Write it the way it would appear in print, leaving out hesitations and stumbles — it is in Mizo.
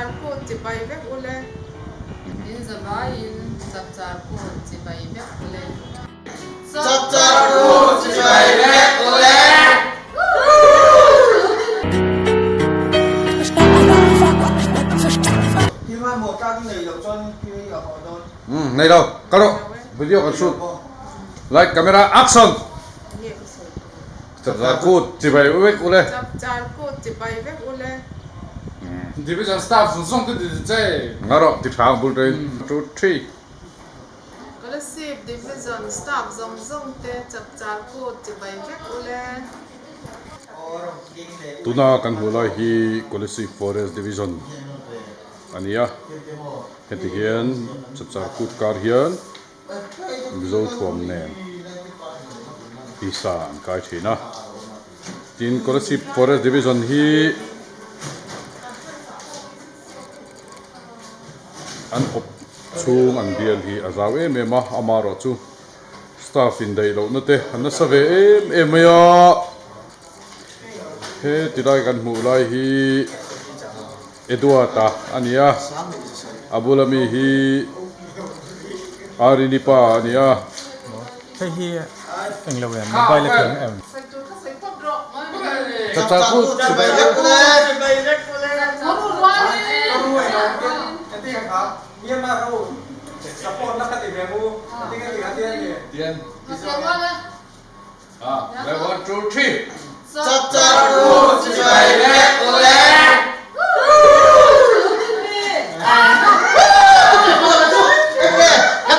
Chapchar Kut chibai vek ule. In zavaiin Chapchar Kut chibai vek ule. Chapchar Kut chibai vek ule. Thil ngaimawh tlak i neih loh chuan thil a haw dawn. Umm nei lo, kal rawh video kan shoot. Light camera action! Chapchar Kut chibai vek ule. Chapchar Kut chibai vek ule. Division staff zawng zawng te ti che. Nga rawh ti tha ang bul train 2 3. Kolasib Division staff zawng zawng te Chapchar Kut chibai vek ule. Tuna kan hmuh lai hi Kolasib Forest Division a ni a, heti hian Chapchar Kut kar hian Mizo thuam nen pisa an kai thin a, tin Kolasib Forest Division hi an awp chhung an bial hi a zau em em a, amaherawh chu staff indaih lohna te an nasa ve em em mai a, he ti lai kan hmuh lai hi Edward-a a ni a, a bula mi hi Arini pa a ni a. Hei hi eng lo em mobile a keng em. Chapchar kut chibai vek ule. Chapchar kut chibai vek ule.